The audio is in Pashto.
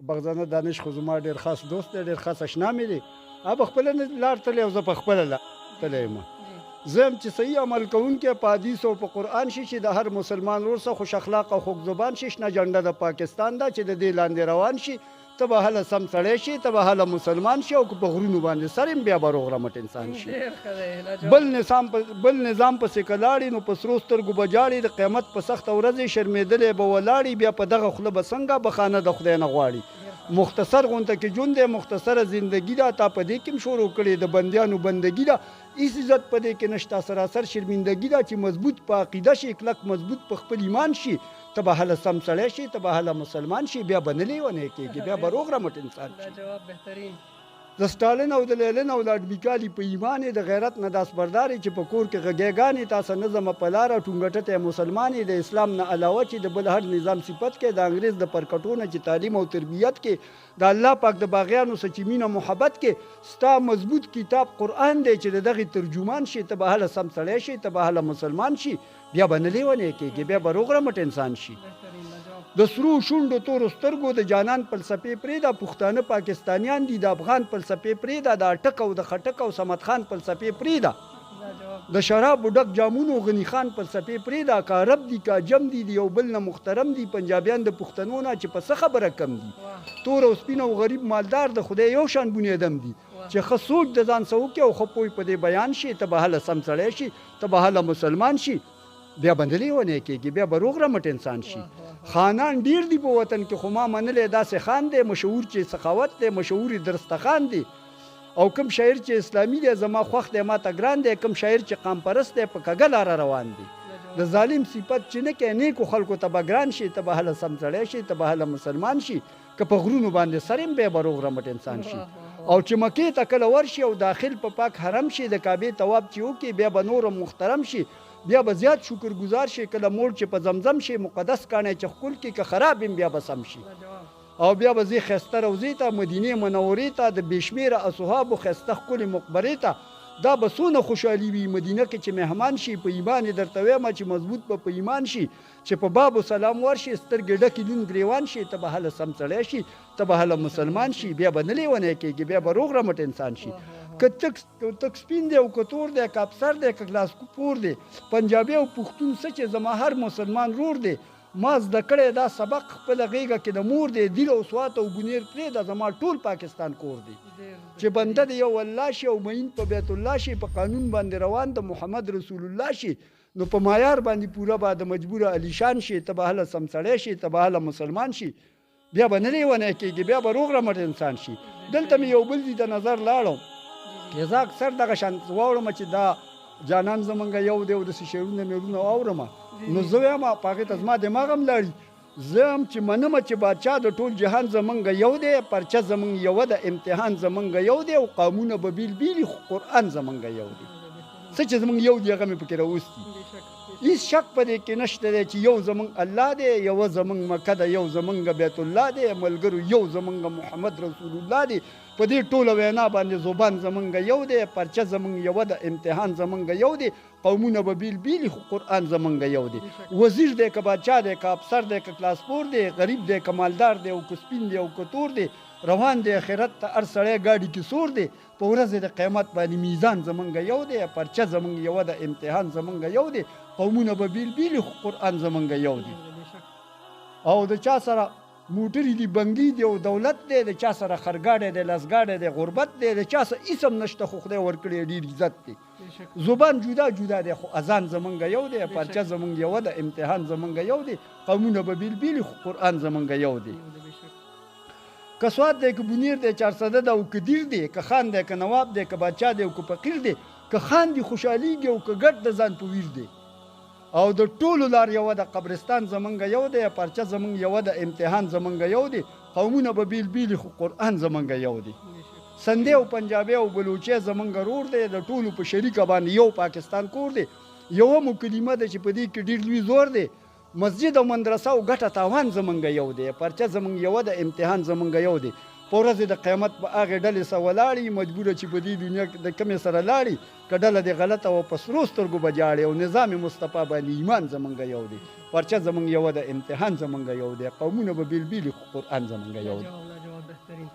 بغزنه دانش خو زما ډېر خاص دوست دی، ډېر خاص اشنا مې دی. هغه په خپله لار تللی او زه په خپله لار تللی یم. زه یم چې صحیح عمل کوونکی په حدیث او په قرآن شي، چې د هر مسلمان ورور سره خوش اخلاق او خوږ زبان شي. شنه جنډه د پاکستان ده چې د دې لاندې روان شي، ته به هله سم سړی شې، ته به هله مسلمان شې، او که په غرونو باندې سر یم بیا به روغ رمټ انسان شي. بل نظام بل نظام پسې که لاړې نو په سرو سترګو به ژاړې، د قیامت په سخته ورځ یې شرمېدلی به ولاړې، بیا په دغه خوله به څنګه بخانه د خدای نه غواړي. مختصر غونته کې ژوند دی، مختصره زندګي ده، تا په دې کې هم شروع کړې د بندیانو بندګي ده. هیڅ عزت په دې کې نشته، سراسر شرمندګي ده. چې مضبوط په عقیده شې، کلک مضبوط په خپل ایمان شي، ته به هله سم سړی شې، ته به هله مسلمان شې، بیا به نه لیونی کېږې، بیا به روغ رمټ انسان شې. د سټالن او د لیلن او لاډ میکالي په ایمان یې، د غیرت نه دستبردار یې، چې په کور کې غږی ګانې تا سه نه ځمه په لاره، ټونګټتی مسلمان یې. د اسلام نه علاوه چې د بل هر نظام صفت کې، د انګریز د پرکټو نه چې تعلیم او تربیت کې، د الله پاک د باغیانو سه چې مینه محبت کې، ستا مضبوط کتاب قرآن دی چې د دغې ترجمان شې، ته به هله سم سړی شې، ته به هله مسلمان شي، بیا به نه لیونی کېږې، بیا به روغ رمټ انسان شي. د سرو شونډو تورو سترګو د جانان فلسفې پرېږده، پښتانه پاکستانیان دي د افغان فلسفې پرېږده، د اټک او د خټک او صمد خان فلسفې پرېږده، د شرابو ډک جامونو غني خان فلسفې پرېږده، که عرب دي که عجم دي د یو بل نه مخترم دي، پنجابیان د پښتنو نه چې په څه خبره کم دي، تور او سپین او غریب مالدار د خدای یو شان بنیادم دي، چې ښه سوچ د ځان څخه وکړي او ښه پوه په دې بیان شي، ته به هله سم سړی شي، ته به هله مسلمان شي، بیا به نه لیونی کېږي، بیا به روغ رمټ انسان شي. خانان ډېر دي په وطن کې، خو ما منلی داسې خان دی، مشهور چې سخاوت دی، مشهور یې درسته خان دی. او کوم شاعر چې اسلامي دی، زما خوښ دی، ما ته ګران دی، کوم شاعر چې قام پرست دی، په کږه لاره روان دی. د ظالم صفت چې نه کوې، نیکو خلکو ته به ګران شي، ته به هله سم سړی شي، ته به هله مسلمان شي، که په غرونو باندې سر یم بیا به روغ رمټ انسان شي. او چې مکې ته کله ورشي او داخل په پاک حرم شي، د کعبې طواف چې وکړي، بیا به نور هم محترم شي، بیا به زیات شکر ګزار شي، کله موړ چې په زمزم شي، مقدس کاڼی چې ښکل کړي، که خراب یم بیا به سم شي. او بیا به ځې ښایسته روضې ته، مدینې منورې ته، د بې شمېره اصحابو ښایسته ښکلې مقبرې ته، دا به څونه خوشحالي وي مدینه کې چې مهمان شي. په ایمان یې درته وایم چې مضبوط به په ایمان شي، چې په بابو سلام ورشي، سترګې ډکې لوند ګریوان شي، ته به هله سم سړی شي، ته به هله مسلمان شي، بیا به نه لیونی کېږي، بیا به روغ رمټ انسان شي. که تک تک سپین دی او که تور دی، که افسر دی که کلاس پور دی، پنجابی او پښتون څه چې زما هر مسلمان رور دی. ما زده کړی دا سبق خپله غېږه کې د مور دی، دیر او سوات او بونیر پرېږده زما ټول پاکستان کور دی. چې بنده د یو الله شي او معین په بیت الله شي، په قانون باندې روان د محمد رسول الله شي، نو په معیار باندې پوره به د مجبور علیشان شي، ته به هله سم سړی شي، ته به هله مسلمان شي، بیا به نه لیونی کېږي، بیا به روغ رمټ انسان شي. دلته مې یو بل ځای ته نظر لاړم، زه اکثر دغه شان واوړم چې دا جانان زمونږ یو دی او داسې شعرونه میرونه واورم، نو زه وایم په هغې ته زما دماغ هم لاړي. زه هم چې منم چې بادشاه د ټول جهان زمونږ یو دی، پرچه زمونږ یوه ده، امتحان زمونږ یو دی، او قامونه به بیل بیل خو قرآن زمونږ یو دی. څه چې زمونږ یو دی هغه مې پکې راوستي. هیڅ شک په دې کې نشته دی چې یو زمونږ الله دی، یوه زمونږ مکه ده، یو زمونږ بیت الله دی، ملګرو یو زمونږ محمد رسول الله دی. په دې ټوله وینا باندې زبان زمونږ یو دی، پرچه زمونږ یوه ده، امتحان زمونږ یو دی، قومونه به بیل بیل خو قرآن زمونږ یو دی. وزیر دی که بادشاه دی، که افسر دی که کلاسپور دی، غریب دی که مالدار دی، او که سپین دی او که تور دی، روان دی آخرت ته هر سړی ګاډي کې سور دی. په ورځ د قیامت باندې میزان زمونږ یو دی، پرچه زمونږ یوه ده، امتحان زمونږ یو دی، قومونه به بیل بیل خو قرآن زمونږ یو دی. او د چا سره موټرې دي، بنګلې دي او دولت دی، د چا سره خرګاډی دی، لاسګاډی دی، غربت دی، د چا سره هیڅ هم نشته خو خدای ورکړی ډېر عزت دی. زبان جدا جدا دی خو اذان زمونږ یو دی، پرچه زمونږ یوه ده، امتحان زمونږ یو دی، قومونه به بیل بیل خو قرآن زمونږ یو دی. که سوات دی که بونیر دی، چارسده ده او که دیر دی، که خان دی که نواب دی، که بادشاه دی او که فقیر دی، که خان دی خوشحالیږي او که ګډ د ځان په ویر دی. او د ټولو لار یوه ده، قبرستان زمونږ یو دی، پرچه زمونږ یوه ده، امتحان زمونږ یو دی، قومونه به بیل بیل خو قرآن زمونږ یو دی. سندی او پنجابی او بلوچی زمونږ رور دی، د ټولو په شریکه باندې یو پاکستان کور دی. یوه مو کلمه ده چې په دې کې ډېر لوی زور دی، مسجد او مدرسه او ګټه تاوان زمونږ یو دی، پرچه زمونږ یوه ده، امتحان زمونږ یو دی. په ورځ د قیامت به هغې ډلې سره ولاړ یي، مجبوره چې په دې دنیا کې د کومې سره لاړي، که ډله دې غلطه وه په سرو سترګو به ژاړې او نظام مصطفی باندې ایمان زمونږ یو دی، پرچه زمونږ یوه ده، امتحان زمونږ یو دی، قومونه به بېل بېل وي خو قرآن زمونږ یو دی. لاجواب لاجواب بهترین.